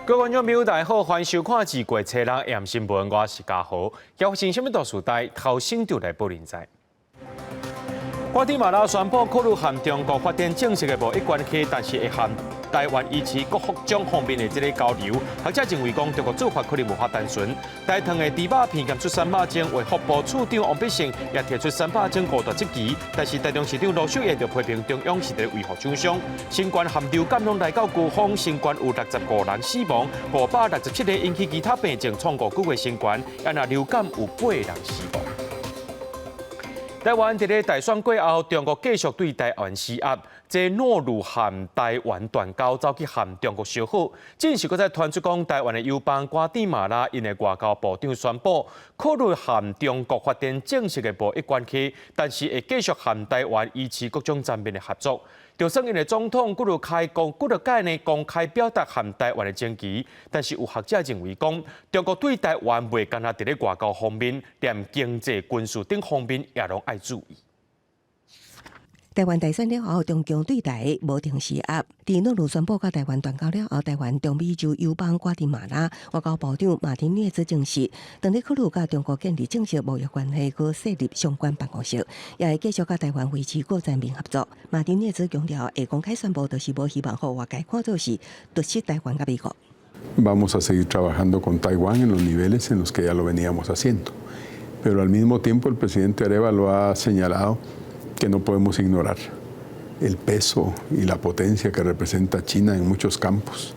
各位觀眾朋友，大家好，歡迎收看《二月初六暗新聞》，我是嘉豪。今發生啥物大事代，頭先就來報恁知。瓜地馬拉宣布考慮和中國發展正式的貿易關係，但是會和台灣維持各種方面的這个交流。學者認為講，中國做法可能無遐單純。台糖的豬肉片檢出三百種，衛福部處長王必勝也提出三百種五大質疑，但是台中市長盧秀燕就批評中央是佇為虎受傷。新冠和流感攏來到高峰，新冠有65人死亡，567個引起其他病症創5個月新高，啊若流感有8人死亡。台灣佇咧大選過後，中國繼續對台灣施壓，這諾魯和台灣斷交，走去和中國相好。這時閣再傳出講，台灣的友邦瓜地馬拉𪜶的外交部長宣布，考慮和中國發展正式的貿易關係，但是會繼續和台灣維持各種層面的合作。就算𪜶的總統幾落開講，幾落擺呢公開表達和台灣的情誼，但是有學者認為講，中國對台灣袂干焦佇咧外交方面，連經濟、軍事等方面也攏愛注意。台灣大選了後，中共對台無停施壓。佇諾魯宣布佮台灣斷交了後，台灣中美洲友邦瓜地馬拉外交部長馬丁內茲證實，當咧考慮佮中國建立正式貿易關係，佮設立相關辦公室，也會繼續佮台灣維持各層面合作。馬丁內茲強調，會公開宣布，就是無希望予外界看做是突襲台灣佮美國。 Vamos a seguir trabajando con Taiwán en los niveles en los que ya lo veníamos haciendo, pero al mismo tiempo el presidente Arévalo ha señalado que no podemos ignorar el peso y la potencia que representa China en muchos campos.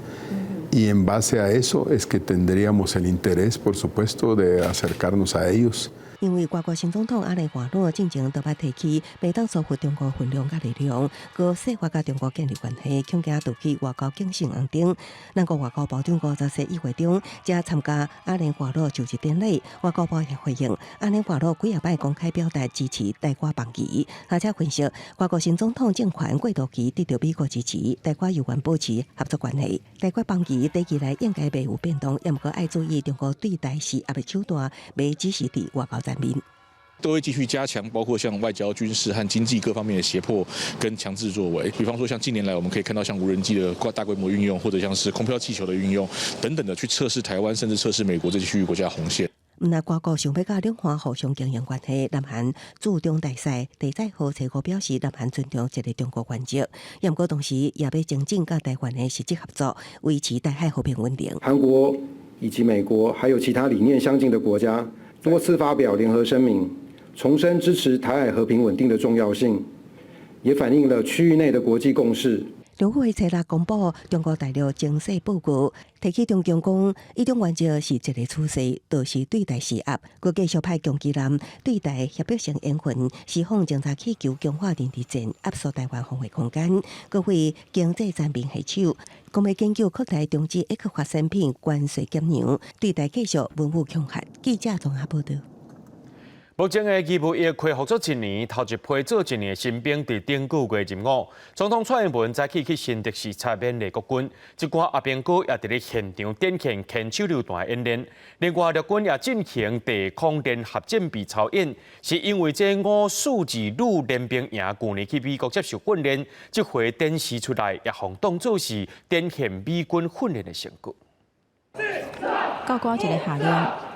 Y en base a eso es que tendríamos el interés, por supuesto, de acercarnos a ellos. 因為瓜國新總統阿雷華諾進前都捌提起，袂當疏忽中國分量佮力量，閣設法佮中國建立關係，恐驚導致外交警醒紅燈。咱國外交部長吳釗燮議會中，才參加阿連華諾就職典禮，外交部也回應，阿連華諾幾仔擺公開表達支持台瓜邦誼，而且分析瓜國新總統政權過渡期得到美國支持，台瓜猶原保持合作關係。台瓜邦誼短期內應該袂有變動，也毋過愛注意中國對台施壓的手段，袂只是佇外交層面。都會繼續加強，包括像外交、軍事和經濟各方面的脅迫跟強制作為。比方說，像近年來我們可以看到，像無人機的大規模運用，或者像是空飄氣球的運用等等的，去測試台灣，甚至測試美國這些區域國家紅線。毋但瓜國想欲佮兩岸互相經營關係，南韓駐中大使地載和齊國表示，南韓尊重一個中國原則，也毋過同時也欲精進佮台灣的實質合作，維持台海和平穩定。韓國以及美國還有其他理念相近的國家，多次發表聯合聲明，重申支持台海和平穩定的重要性，也反映了區域內的國際共識。中國初六公布中國大陸情勢報告，提起中共講，一中原則是一个趨勢，就是對台施壓，閣繼續派攻擊艦對台脅迫性演訓，釋放偵察氣球強化認知戰，壓縮台灣防衛空間，閣對經濟層面下手，講欲研究擴大中資一化產品關稅減讓，對台繼續文武恐嚇。記者綜合報道。目前的義務役恢復做一年，頭一批做一年的新兵佇頂個月入伍。總統蔡英文早起去新竹視察勉勵國軍，這寡阿兵哥也佇咧現場展現牽手榴彈演練。另外，陸軍也進行地空聯合戰備操演，是因為這542旅練兵營舊年去美國接受訓練，這回展示出來也予當做是展現美軍訓練的成果。教官一个下令，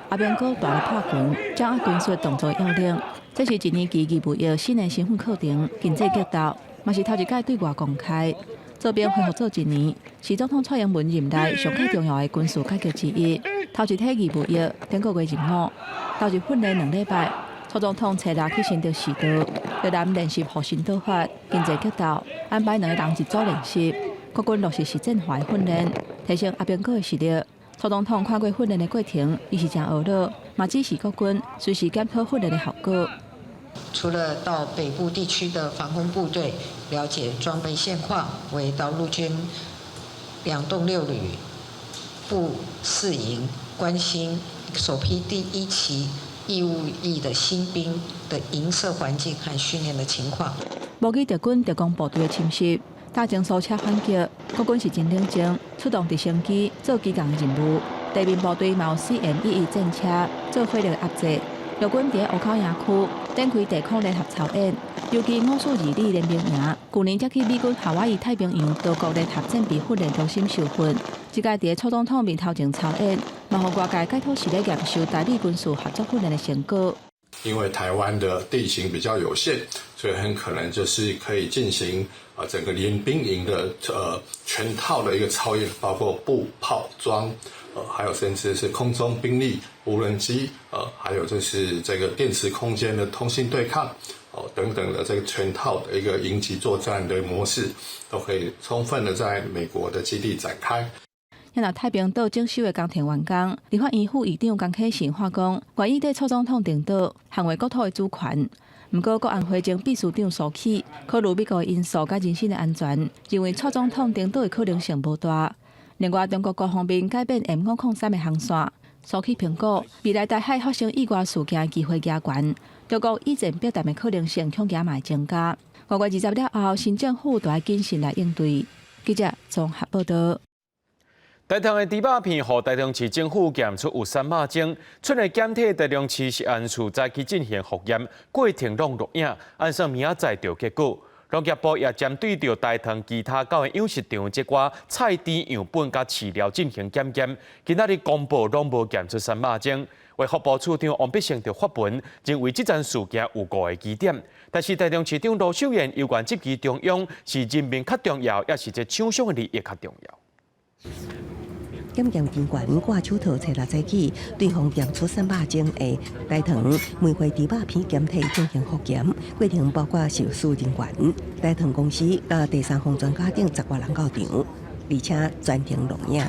阿兵哥大力拍拳，掌握軍術動作要領。這是一年期義務役新的新訓課程，競技格鬥，嘛是頭一擺對外公開。做兵恢復做一年，是總統蔡英文任內上蓋重要的軍事改革之一。頭一批義務役頂個月入伍，投入訓練2禮拜。蔡總統初六去新竹視導，越南練習護身刀法、競技格鬥，安排兩个人一組練習。國軍落實實戰化的訓練，提升阿兵哥的實力。蔡總統看過訓練的過程，伊是誠懊惱，嘛指示國軍隨時檢討訓練的效果。除了到北部地區的防空部隊了解裝備現況，為到陸軍2棟6旅步4營關心首批第一期義務役的新兵的營舍環境和訓練的情況。無懼敵軍特攻部隊的侵襲，搭乘蘇車反擊，國軍是真冷靜，出動直升機做機動任務。地面部隊嘛有 CM-11戰車做火力壓制。陸軍佇湖口營區展開地空聯合操演，尤其542旅練兵營，舊年才去美軍夏威夷太平洋島國聯合戰備訓練中心受訓，這擺佇蔡總統面頭前操演，嘛予外界解讀是咧驗收台美軍事合作訓練的成果。因為台灣的地形比較有限，所以很可能就是可以進行啊整個聯兵營的全套的一個操演，包括步炮裝，還有甚至是空中兵力、無人機，還有就是這個電磁空間的通信對抗，哦等等的這個全套的一個營級作戰的模式，都可以充分的在美國的基地展開。若太平島整修的工程完工，立法院副議長江啟臣話講，願意綴蔡總統登島，捍衛國土的主權。毋過國安會前秘書長蘇起考慮美國的因素佮人身的安全，認為蔡總統登島的可能性無大。另外，中國國防面改變 M503的航線，蘇起評估未來台海發生意外事件的機會加懸，中國以戰逼談的可能性恐驚嘛會增加。5月20了後，新政府就愛謹慎來應對。記者綜合報道。台糖的豬肉片，予台中市政府檢出有三肉精，出的檢體台中市食安處早起進行複驗，過程攏錄影，按算明仔載就結果。農業部也針對著台糖其他九个養殖場這寡菜豬樣本佮飼料進行檢驗，今仔日公布攏無檢出三肉精。衛福部處長王必勝就發文，認為這樁事件有五个疑點，但是台中市長盧秀燕猶原質疑中央是人民較重要，抑是這廠商的利益較重要。檢驗人員掛手套，初六早起對予檢出三肉精的台糖梅花豬肉片檢體進行複檢，過程包括食藥署人員、台糖公司佮第三方專家等十外人到場，而且全程錄影。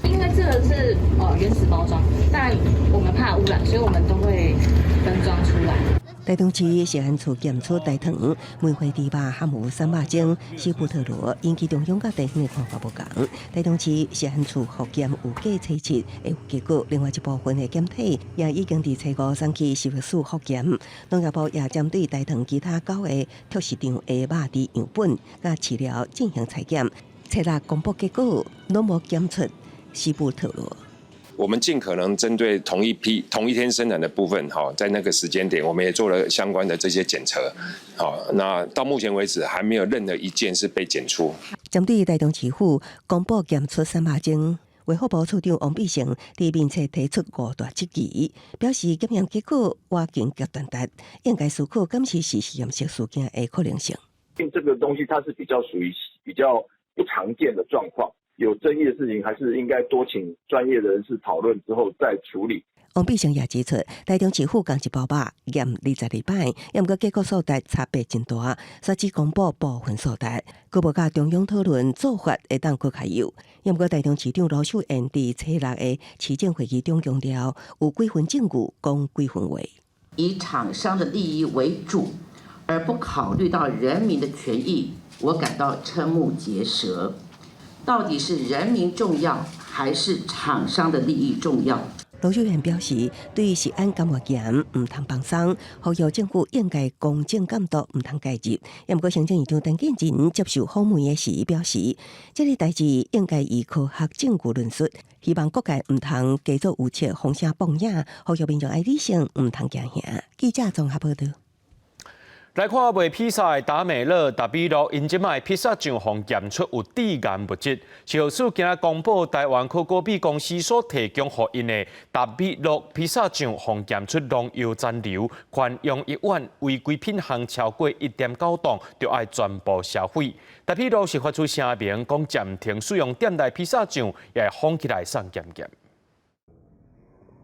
因為這個是原始包裝，但我們怕污染，所以我們都會分裝出來。台中市食安處檢出台糖梅花豬肉含有三肉精、西布特羅，引起中央佮地方的看法無仝。台中市食安處複檢有計初七會有結果，另外一部分的檢體也已經佇初五送去食藥署複檢。農業部也針對台糖其他九個畜飼場的肉豬樣本佮飼料進行採檢，初六公布結果，攏無檢出西布特羅。我們盡可能針對同一批、同一天生產的部分，哈，在那個時間點，我們也做了相關的這些檢測，好，那到目前為止還沒有任何一件是被檢出。針對台中市府公布檢出三肉精，衛福部處長王必勝佇面冊提出五大質疑，表示檢驗結果倚近極傳達，應該思考敢是實驗室事件的可能性。因為這個東西它是比較屬於比較不常見的狀況。有爭議的事情，還是應該多請專業的人士討論之後再處理。王必勝也指出，台中市府仝一包肉驗22擺，毋過結果數值差別真大，煞只公布部分數值，閣無佮中央討論做法會當閣較優。毋過台中市長盧秀燕佇初六的市政會議中強調，有幾分證據講幾分話。以廠商的利益為主，而不考慮到人民的權益，我感到瞠目結舌。到底是人民重要，還是廠商的利益重要？盧秀燕表示，對食安監越嚴，毋通放鬆，呼籲政府應該公正監督，毋通介入。毋過行政院長陳建仁接受訪問的時表示，這个代誌應該以科學證據論述，希望各界毋通加做預測，風聲放影，呼籲民眾愛理性，毋通驚嚇。記者綜合報道。來看賣披薩的達美樂、達比樂，𪜶這擺披薩醬予檢出有致癌物質。食藥署今仔公布，台灣可果美公司所提供予𪜶的達比樂披薩醬，予檢出農藥殘留、環氧乙烷違規品項超過1.9檔，就愛全部銷毀。達比樂是發出聲明，講暫停使用店內披薩醬，也會封起來送檢驗。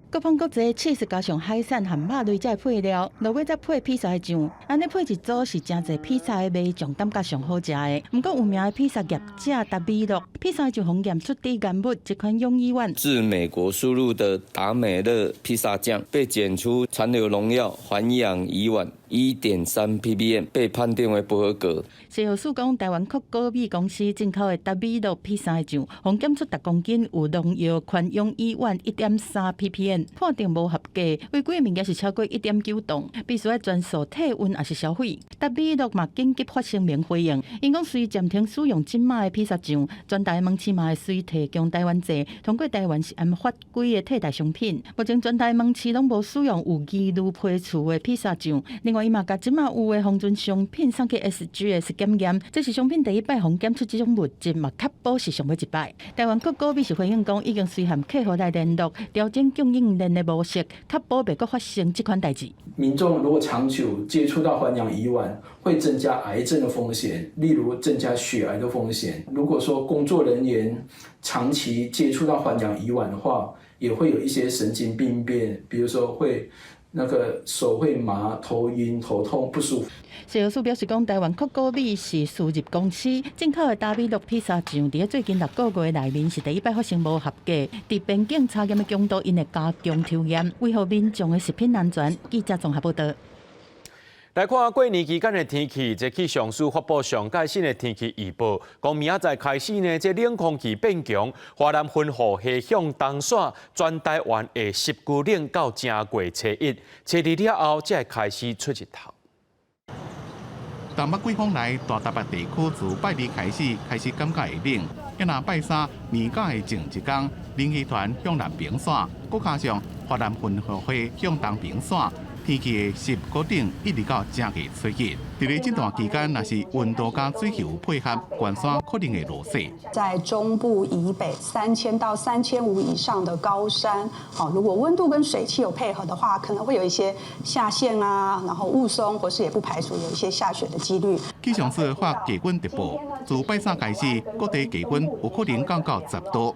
各方各濟起司加上海產和肉類這配料，落尾再配披薩的醬，按呢配一組是誠濟披薩的迷眾感覺上好食的。毋過有名的披薩業者達比樂披薩就予驗出致癌物這款氧乙烷。自美國輸入的達美樂披薩醬被檢出殘留農藥環氧乙烷1.3 ppm，被判定為不合格。食藥署講，台灣可果美公司進口的達比樂披薩的醬，予檢出逐公斤有農藥環氧乙烷1.3 ppm，判定無合格，違規的物件是超過1.9檔，必須愛全數退運抑是銷毀。達比樂嘛緊急發聲明回應，𪜶講雖暫停使用這馬的披薩醬，全台門市嘛會隨提供台灣製，通過台灣是按法規的替代商品。目前全台門市攏無使用有疑慮批次的披薩醬。另外，外，伊嘛共這馬有的封存商品送去 SGS 檢驗，這是商品第一擺予檢出這種物質，嘛確保是上尾一擺。台灣國高美是回應講，已經隨和客戶來聯絡，調整供應鏈的模式，確保袂閣發生這款代誌。民眾如果長久接觸到環氧乙烷，會增加癌症的風險，例如增加血癌的風險。如果說工作人員長期接觸到環氧乙烷的話，也會有一些神經病變，比如說會那個手會麻、頭暈、頭痛、不舒服。食藥署表示講，台灣檜果米是輸入公司進口的達美樂披薩醬，佇最近6個月內面是第一擺發生無合格。佇邊境查驗的強度，𪜶會加強抽驗，維護民眾的食品安全。記者綜合報道。來看過年期間的天氣，這氣象署發布上蓋新的天氣預報，講明仔載開始呢，這冷空氣變強，華南雲雨系向東徙，全台灣會濕龜冷到正月初一，初二了後才會開始出日頭。東北季風來，大台北地區自拜二開始開始感覺會冷。一若拜三年假的前一工，冷氣團向南邊徙，閣加上華南雲雨系向東邊徙。天氣會濕閣冷，一直到正月初一。佇咧這段期間，若是溫度佮水氣有配合，懸山可能會落雪。在中部以北3000到3500以上的高山，好，如果溫度跟水汽有配合的話，可能會有一些下霰啊，然後霧凇，或是也不排除有一些下雪的幾率。氣象署發低溫特報，自拜三開始，各地低溫有可能降到10度。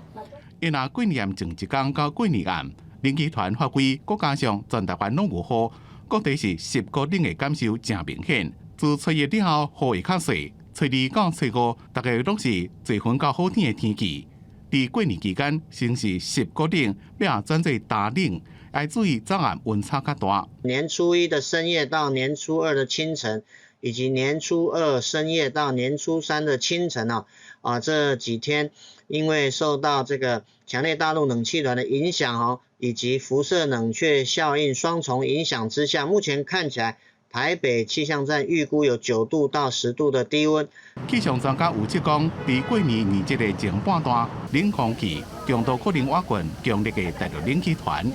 因若過年前一工到過年暗，冷氣團發揮，閣加上全台灣攏有雨，各地是濕閣冷的感受誠明顯。自初一了後，雨會較細，初二到初五，大概攏是濟雲到好天的天氣。佇過年期間，先是濕閣冷，尾轉做焦冷，愛注意早暗溫差較大。年初一的深夜到年初二的清晨，以及年初二深夜到年初三的清晨啊，啊這幾天因為受到這個強烈大陸冷氣團的影響哦，以及輻射冷卻效應雙重影響之下，目前看起來台北氣象站預估有9度到10度的低溫。氣象專家預測講，佇過年年節的前半段，冷空氣強度可能倚近強烈的大陸冷氣團，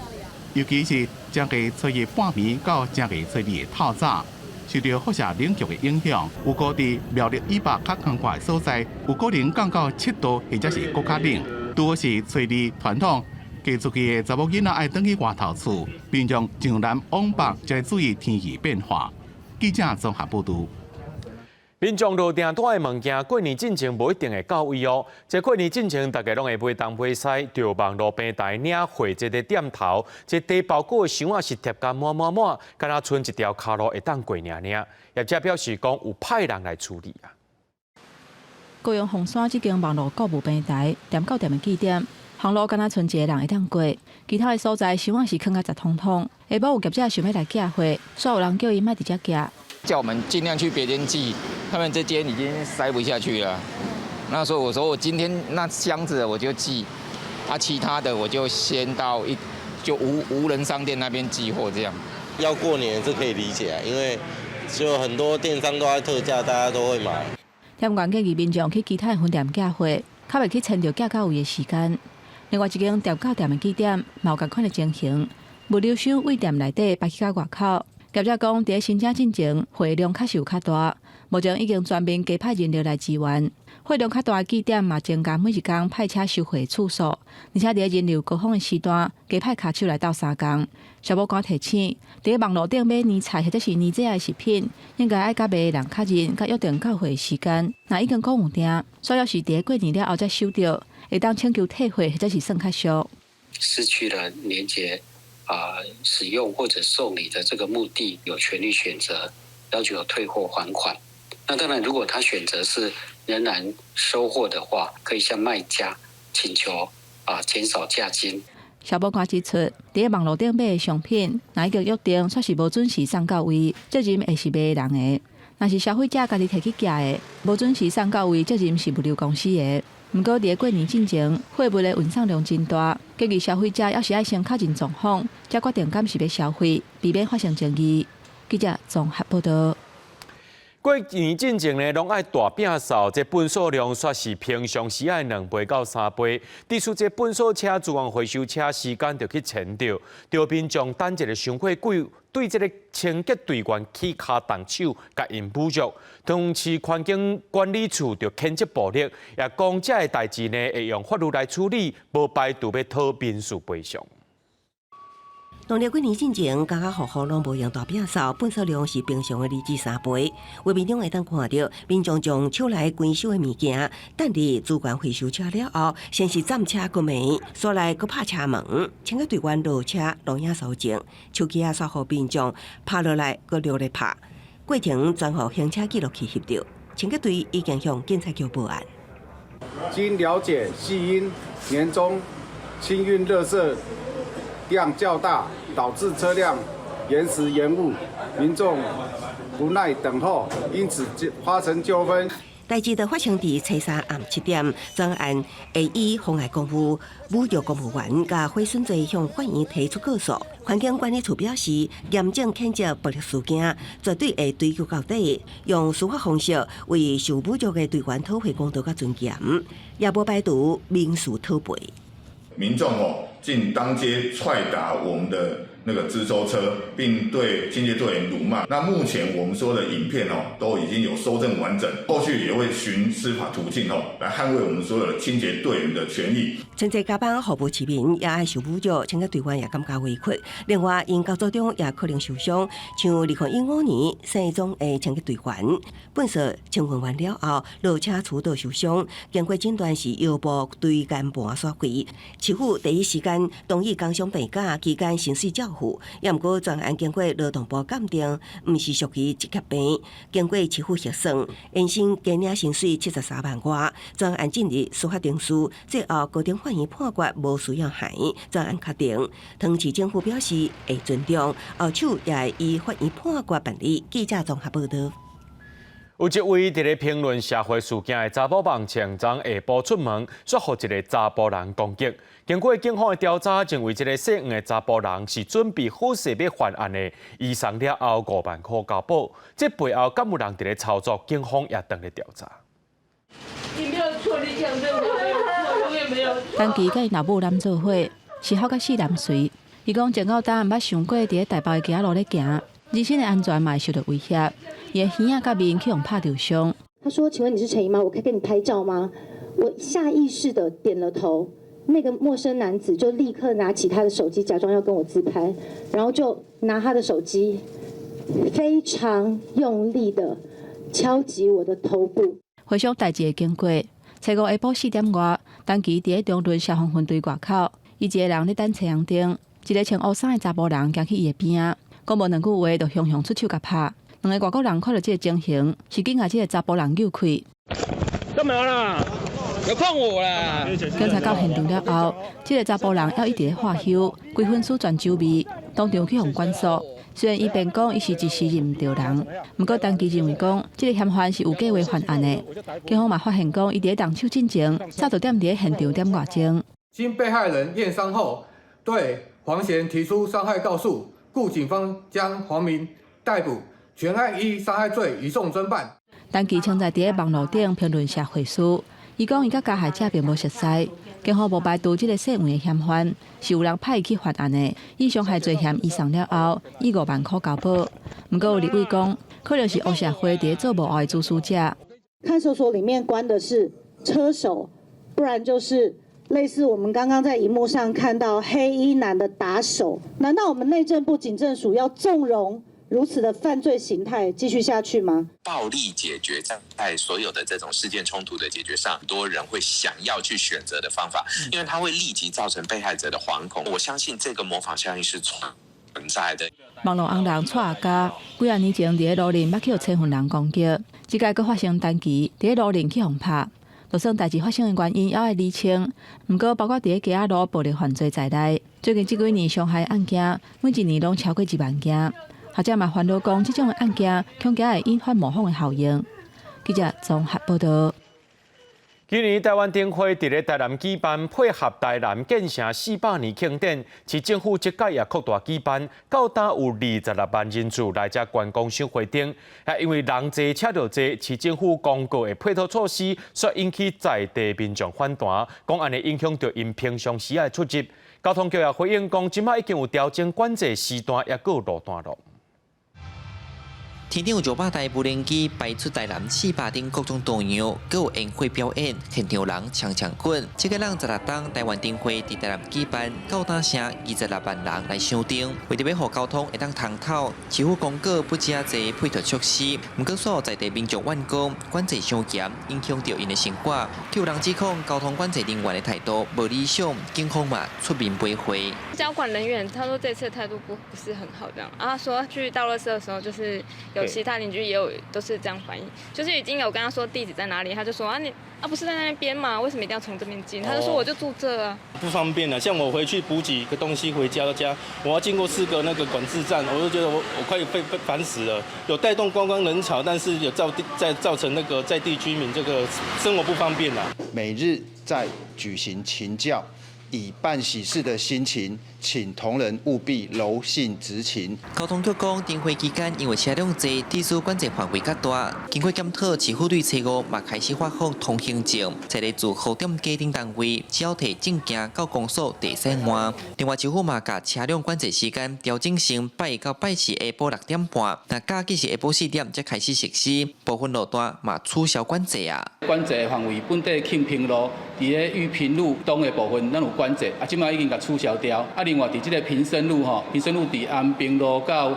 尤其是正月初一半暝到正月初二的透早，受著輻射冷卻的影響，有估佇苗栗以北較寬闊的所在，有可能降到7度或者是閣較冷。拄好是初二傳統嫁出去的查某囡仔愛轉去外頭厝，民眾上南往北才注意天氣變化。記者綜合報導。民眾落訂單的物件，過年進前無一定會到位哦。這過年進前，大家攏會買東買西，著網路平台領貨這个店頭，這提包裹的箱仔是疊甲滿滿滿，敢若賰一條跤路會當過爾爾。業者表示講有派人來處理啊。高雄鳳山這間網路購物平台，店到店的據點，行路敢若賰一个人會當過，其他的所在箱仔是囥甲雜通通。下晡有業者想欲來寄貨，煞有人叫伊莫佇遮寄。叫我們盡量去別間寄，他們這間已經塞不下去了。那所以我說我今天那箱子我就寄，啊，其他的我就先到一就無人商店那邊寄貨這樣。要過年這可以理解，因為就很多電商都在特價，大家都會買。店員建議民眾去其他的分店寄貨，較袂去遷就寄到位的時間。另外一間店到店的據點，嘛有仝款的情形，物流箱對店內底擺去到外口。業者講，佇咧新正進前，貨量確實有較大，目前已經全面加派人力來支援。貨量較大的據點嘛，增加每一工派車收貨次數，而且佇咧人流高峰的時段，加派跤手來鬥相共。消保官提醒，佇咧網路頂買年菜或者是年節的食品，應該愛佮賣的人確認佮約定到貨的時間。若已經講有訂，煞猶是佇咧過年了後才收著，會當請求退貨或者是算較俗。失去了年節啊使用或者送禮的這個目的，有權利選擇要求退貨還款。那當然，如果他選擇是仍然收貨的話，可以向賣家請求啊減少價金。消保官指出，佇咧網路頂買的商品，若已經約定，煞是無準時送到位，責任會是賣的人的；若是消費者家己提去寄的，無準時送到位，責任是物流公司的。毋過佇咧過年進前，貨物的運送量真大，建議消費者猶是愛先確認狀況，才決定敢是欲消費，避免發生爭議。記者綜合報導。過年進前呢，攏愛大摒掃，這糞掃量煞是平常時的2倍到3倍。致使這糞掃車資源回收車時間著去遷著，著民眾等一个傷過久，對這个清潔隊員起跤動手，共𪜶侮辱。桃園市環境管理處就譴責暴力，也講這个代誌呢會用法律來處理，無排除欲討民事賠償。農曆過年進前，家家戶戶攏無用大摒掃，糞掃量是平常的2至3倍。畫面中會當看著民眾將手內關收的物件，擲佇資源回收車了後，先是佔車閣罵，紲來閣拍車門，清潔隊員落車錄影搜證，手機仔煞予民眾拍落來閣掠來拍，過程全予行車記錄器翕著。清潔隊已經向警察局報案。經了解，係因年終清運垃圾量較大，導致車輛延時延誤，民眾不耐等候，因此發生糾紛。代誌就發生佇初三暗7點，專案會以妨礙公務、侮辱公務員佮毀損罪向法院提出告訴。環境管理處表示，嚴正譴責暴力事件，絕對會追究到底，用司法方式為受侮辱的隊員討回公道佮尊嚴，也無排除民事討賠。民眾哦，竟當街踹打我們的那個資收車，並對清潔隊員辱罵。那目前我們所有的影片哦，都已經有蒐證完整，後續也會循司法途徑哦，來捍衛我們所有的清潔隊員的權益。春節加班服務市民也愛受侮辱，清潔隊員也感覺委屈。另外，𪜶工作中也可能受傷，像2015年姓鍾的清潔隊員，糞掃清運完了後，落車摔倒受傷，經過診斷是腰部椎間盤損毀。市府第一時間同意工傷病假期間薪水照付，也毋過專案經過勞動部鑑定，毋是屬於職業病。經過市府核算，延薪加領薪水73萬外，專案進入司法程序，最後高等法院判決無需要還，專案確定。桃園市政府表示會尊重，後手也會依法院判決辦理。記者綜合報道。有一位佇咧評論社會事件的查某網前昨下晡出門，煞予一个查埔人攻擊。經過警方的調查，認為這个姓黃的查埔人是準備好勢欲犯案的，移送了後5萬箍交保。這背後敢有人佇咧操作？警方也正咧調查。你沒有錯，你講對，我沒有錯，我也沒有錯。陳其佮𪜶老母攬做伙，是好佮死男隨。伊講前到今毋捌想過佇咧台北的街仔路咧行，人身的安全嘛會受著威脅。伊的耳仔佮面去予拍著傷。他說：“請問你是陳怡嗎？我可以跟你拍照嗎？”我下意識的點了頭，那個陌生男子就立刻拿起他的手機，假裝要跟我自拍，然後就拿他的手機非常用力的敲擊我的頭部。回想代誌的經過，初五下晡4點外，陳其佇咧中崙消防分隊外口，伊一个人咧等青紅燈，一个穿烏衫的查埔人行去伊的邊仔，講無兩句話就雄雄出手共拍。兩个外國人看著這个情形，是緊共這个查埔人搝開。幹嘛啦？有碰我啦！警察到現場了後，這个查埔人猶一直咧喝休，規身軀全酒味，當場去予管束。雖然伊辯講伊是一時認毋著人，毋過陳其認為講，這个嫌犯是有計劃犯案的。警方嘛發現講，伊佇咧動手進前，早就踮佇咧現場點外鐘。經被害人驗傷後，對黃賢提出傷害告訴，故警方將黃明逮捕，全案依傷害罪移送偵辦。陳其稱在佇咧網路頂評論社會事，伊講伊佮加害者並無熟似，警方無排除這个姓黃的嫌犯是有人派伊去犯案的，以傷害罪嫌移送了後，以5萬箍交保。毋過有立委講，可能是黑社會佇咧做幕後的主使者。看守所裡面關的是車手，不然就是類似我們剛剛在螢幕上看到黑衣男的打手。難道我們內政部警政署要縱容如此的犯罪形態繼續下去嗎？暴力解決在所有的這種事件衝突的解決上，很多人會想要去選擇的方法，因為它會立即造成被害者的惶恐。我相信這個模仿效應是存在的。網路紅人蔡阿嘉幾仔年前佇咧路面捌去予青雲人攻擊，這擺閣發生陳其佇咧路面去予拍，就算代誌發生的原因猶愛釐清，毋過包括佇咧街仔路暴力犯罪在內，最近這幾年傷害案件每一年攏超過1萬件。學者嘛煩惱講，這種的案件恐驚會引發模仿的效應。記者綜合報道。今年台灣燈會佇咧台南舉辦，配合台南建城400年慶典，市政府這擺也擴大舉辦，到今有26萬人次來遮觀光賞花燈。啊，因為人濟車著濟，市政府公告的配套措施，煞引起在地民眾反彈，講按呢影響著𪜶平常時的出入。交通局也回應講，這擺已經有調整管制時段，抑閣有路段囉。天頂有200台無人機擺出台南400頂各種圖樣，閣有煙火表演，現場人搶搶滾。這個人16冬台灣燈會佇台南舉辦，到今成26萬人來賞燈。為著欲予交通會當通透，市府公告不遮濟配套措施，毋過煞有在地民眾怨講管制傷嚴，影響著𪜶的生活。有人指控交通管制人員的態度無理想，警方嘛出面陪會。交管人員他說這次態度不是很好，這樣啊，說去倒垃圾的時候就是有其他鄰居也有都是這樣反應，就是已經有跟他說地址在哪裡，他就說啊你啊不是在那邊嗎？為什麼一定要從這邊進？他就說我就住這啊。不方便啊，像我回去補給個東西回家家，我要經過四個那個管制站，我就覺得我快被煩死了。有帶動觀光人潮，但是有造成那個在地居民這個生活不方便啊。每日在舉行勤教，以辦喜事的心情，請同仁務必柔性執勤。交通局講，燈會期間因為車輛濟，地區管制範圍較大，經過檢討，市府對初五嘛開始發放通行證，在咧自雨點街頂單位，只要提證件到公所地洗換。另外，市府嘛共車輛管制時間調整成拜一到拜四下晡6點半，若假日是下晡4點才開始實施，部分路段嘛取消管制啊。管制範圍本底慶平路，佇咧玉屏路東的部分，咱有管制，啊，這擺已經共取消掉。啊，另外佇這個平生路吼，平生路佇安平路到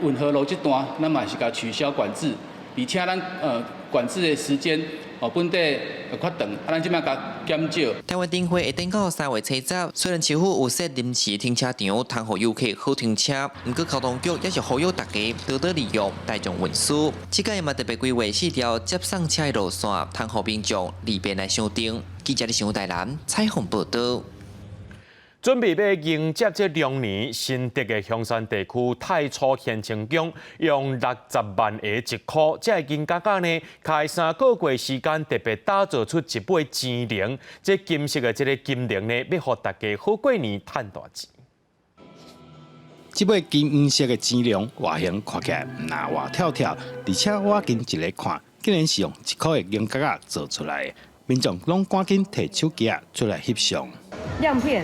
運河路這段，咱嘛是共取消管制，而且咱管制的時間哦，本底較長，啊，咱這擺共減少。台灣燈會會等到3月初10，雖然市府有設臨時停車場，通予遊客好停車，毋過交通局也是呼籲大家多多利用大眾運輸。這擺嘛特別規劃四條接送車的路線，通予民眾利便來賞燈。記者李台南採訪報導。準備欲迎接這龍年，新竹的香山地區太初顯清宮用60萬个一箍，這个銀角仔呢，開3個月時間特別打造出一尾錢龍，這金色的這个金龍呢，欲予大家好過年趁大錢。這尾金黃色的錢龍外形看起來毋但活跳跳，而且倚近一下看，竟然是用一箍的銀角仔做出來的。民眾攏趕緊提手機仔出來翕相。亮片。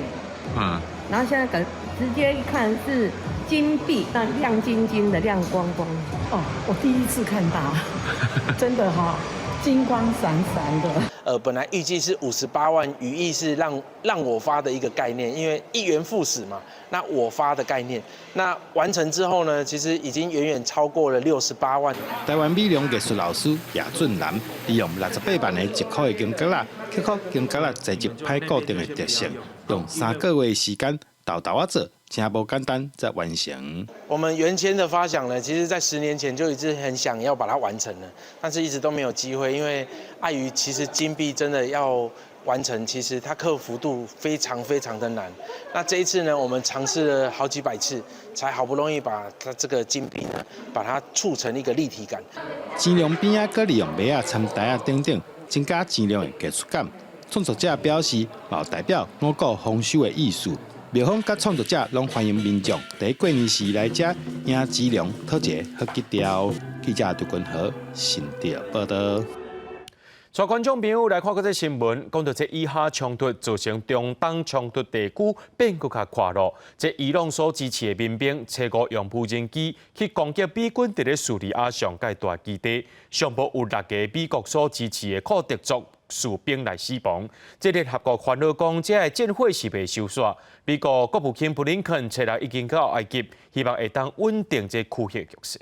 然後現在感直接一看是金幣，那亮晶晶的，亮光光。哦，我第一次看到，真的哈，金光閃閃的。本來預計是58萬，寓意是讓我發的一個概念，因為一元復始嘛，那我發的概念，那完成之後呢，其實已經遠遠超過了68萬。台灣美容藝術老師葉俊南利用68萬个一箍的金角仔，克服金角仔材質歹固定的特性，用3個月時間沓沓仔做，真無簡單才完成。我們原先的發想呢，其實在10年前就一直很想要把它完成了，但是一直都沒有機會，因為礙於其實金幣真的要完成，其實它克服度非常非常的難。那這一次呢，我們嘗試了好幾百次，才好不容易把它這個金幣呢，把它促成一個立體感。錢龍邊仔閣利用麥仔摻袋仔等等，增加錢龍的藝術感。創作者表示，嘛代表五穀豐收的意思。廟方佮創作者攏歡迎民眾佇過年時來遮迎錢龍，討一個好吉調。記者杜君和新竹報導。帶觀眾朋友來看閣這新聞，講到這以哈衝突造成中東衝突地區變閣較闊落。這伊朗所支持的民兵，初五用無人機去攻擊美軍佇咧敘利亞上蓋大基地，上無有六個美國所支持的庫德族士兵來死亡。這聯合國煩惱講，這个戰火是袂收煞。美國國務卿布林肯初六已經到埃及，希望會當穩定這區域局勢。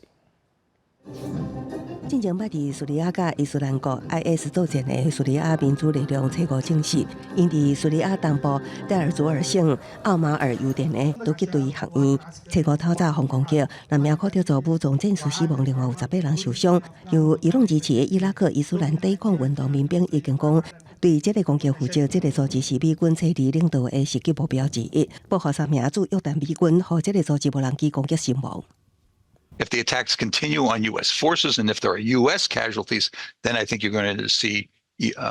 進前捌佇敘利亞佮伊斯蘭國 IS 作戰的敘利亞民主力量初五證實，𪜶佇敘利亞東部代爾祖爾省奧馬爾油田的突擊隊學院，初五透早予攻擊，六名庫德族武裝戰士死亡，另外有18人受傷。由伊朗支持的伊拉克伊斯蘭抵抗運動民兵已經講，對這个攻擊負責，這个組織是美軍初二領導的襲擊目標之一。報予三名駐約旦美軍，予這个組織無人機攻擊身亡。 If the attacks continue on U.S. forces and if there are U.S. casualties, then I think you're going to see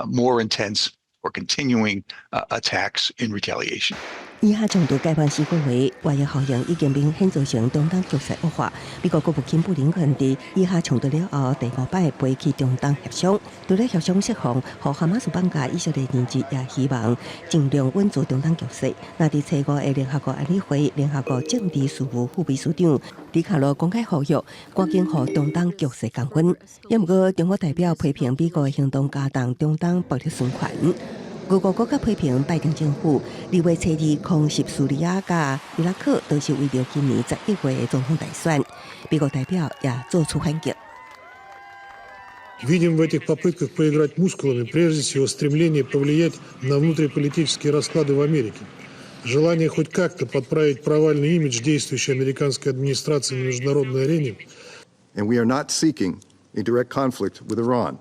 more intense or continuing attacks in retaliation. 以哈衝突改變四個月，外溢效應已經明顯造成中東局勢惡化。美國國務卿布林肯佇以哈衝突了後第五擺飛去中東協商，除了協商釋放，予哈馬斯綁架以色列人質，也希望盡量穩住中東局勢。那佇初五的聯合國安理會，聯合國政治事務副秘書長迪卡羅公開呼籲，趕緊予中東局勢降溫。也毋過，中國代表批評美國的行動加重中東暴力循環。俄國閣較批評拜登政府二月初二空襲敘利亞佮伊拉克，都是為著今年11月的總統大選。美國代表也做出反擊。 Видим в этих попытках поиграть мускулами прежде всего стремление повлиять на внутриполитические расклады в Америке. Желание хоть как-то подправить провальный имидж действующей американской администрации на международной арене. And we are not seeking a direct conflict with Iran.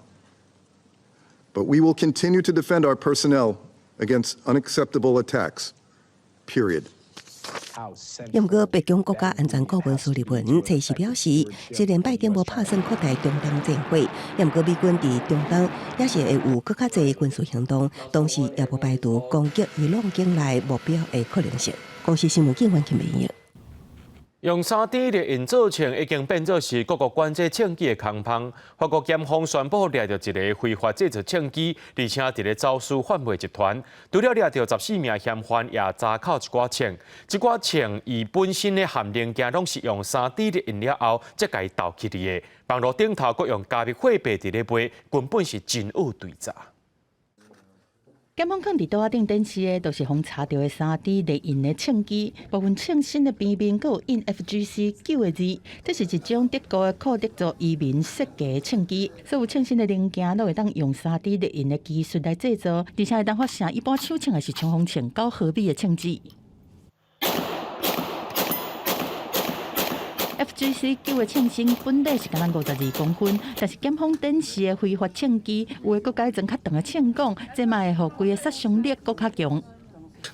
But we will continue to defend our personnel against unacceptable attacks. Period. 也毋過，白宮國家安全顧問蘇利文隨時表示，雖然拜登無拍算擴大中東戰火，也毋過美軍佇中東也是會有閣較濟軍事行動，同時也無排除攻擊伊朗境內目標的可能性。公視新聞記者陳明。用3D 列印做槍已經變做是各國管制槍支的空縫。法國檢方宣布掠著一个非法製造槍支，而且佇咧走私販賣集團。除了掠著14名嫌犯，也查扣一寡槍。這寡槍伊本身的含零件攏是用3D 列印了後，才共伊鬥起來的。網路頂頭閣用加密貨幣佇咧賣，根本是真惡對詐。檢方囥佇桌仔頂展示的，就是予查著的3D 列印的槍支，部分槍身的邊面閣有印 FGC 九个字。這是一種德國的庫德族移民設計的槍支，所有槍身的零件攏會當用3D 列印的技術來製造，而且會當發射一般手槍抑是衝鋒槍9毫米的槍支。FGC 九的槍身本來是干焦52公分，但是檢方展示的非法槍支，有的閣改裝較長的槍管，這嘛會予規个殺傷力閣較強。